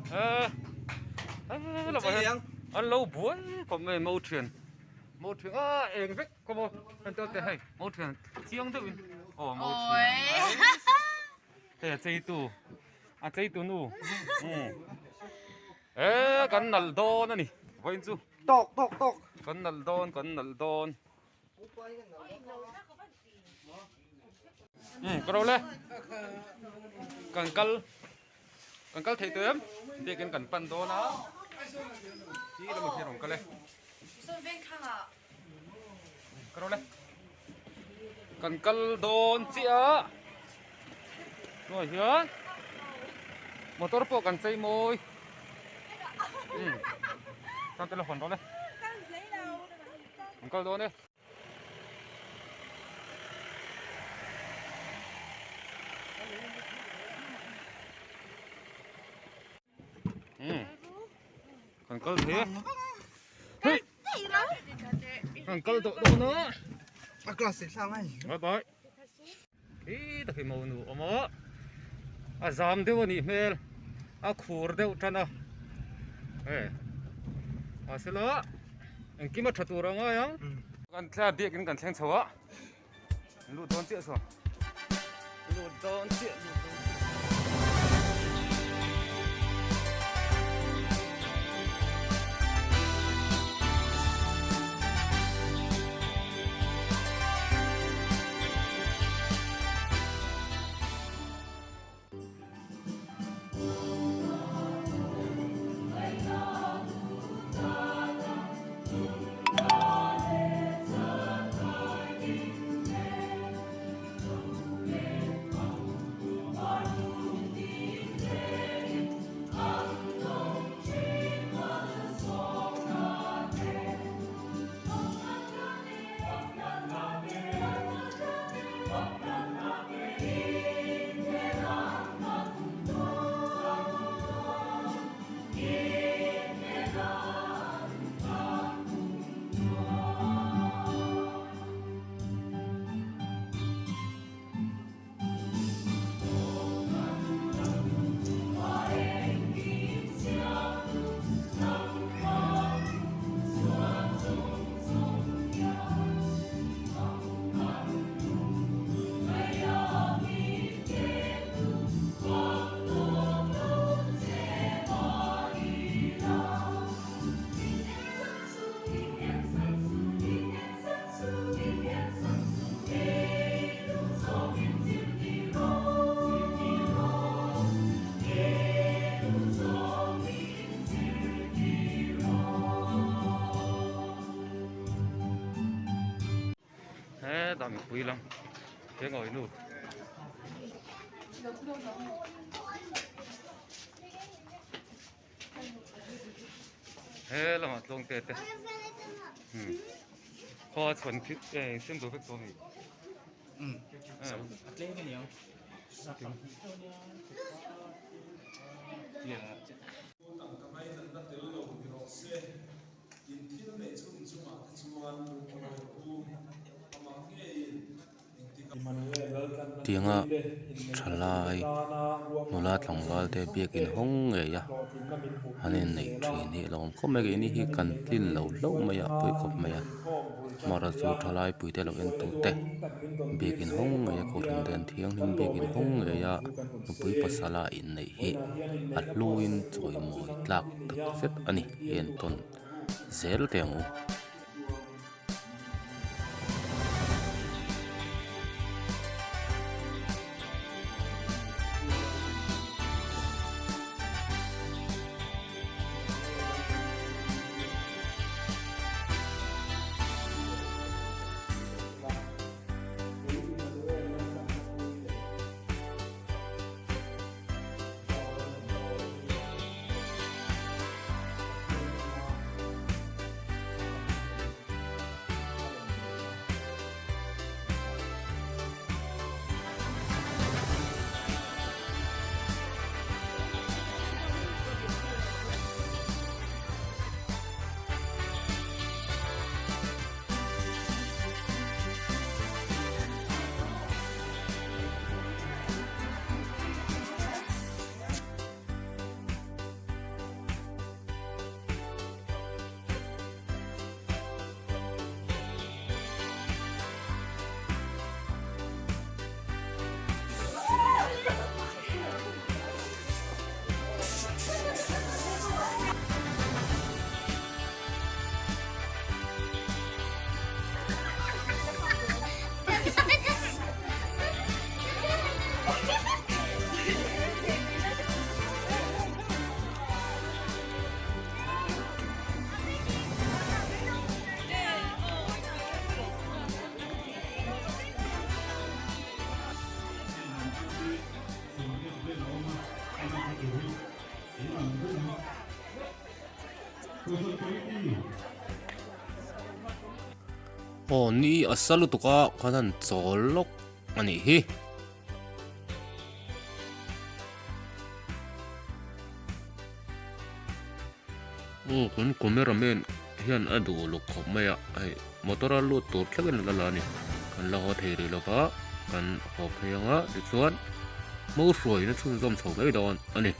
Eh lamah hian an lo buai khawp mai mo thian mo thian a eng vek khawp a entir teh hei mo thian chiang deuhin aw mo thian hei a cheitu a cheitu nu eh kan nalh dawn a ni vawiin chu tawk tawk tawk kan nalh dawn kan nalh dawn. Um ka ro le kan kal kan kal thei tawh em biakin kan pan dawn a khi lamah khian rawn kal e ka ro le kan kal dawn chiah a hnuaiah hian motor pawh kan chei mawi um chuan te la hawn rawh le. An kal dawn e. Hmm. Kan kal thei e. Hei. Kan kal tawh dawn a. A class i thlang ai. Bye bye. Khi tak hi monu awm a. A zam deuh a nih hmel. A khur deuh tan a. Hei. Mahsela engkim a tha tur a ngai ang. Kan thla biakin kan thleng chho a. Lut dawn chiah saw. Lut dawn chiah lut dawn chiah. Hetah mipui lam he ngawi nu he lamah tlawng te te khaw a chhawn khi eh siam tur vek tawh a ni a tlem a niang Tangka ngainatna tel lo ni rawh se, in thil neih chhun chungah te chuan lungawi pu amah ngeiin engtikah Tianga thalai nula tlangval te biakin hawng ngei a an inneih thin hi a lo awm khawp mai a keini hi kan tlin lo hlauh mai a pawi khawp mai a amaherawhchu chu thalai pui te lo en tu te biakin hawng ngei a kohhran den thianghlim biakin hawng ngei a nupui pasal a inneih hi a hluin chawimawi tlak tak zet a ni hi an tawn zel teh ang u. Aw ni a sa lutuk a khan han chawl lawk a nih hi. Aw kan camera man hian a duh luk khawp mai a hei motor a lut tur thlengin a la la a ni kan la haw thei rih lova kan haw phei anga tichuan mo hruaina chhunzawm chho mai dawn a ni.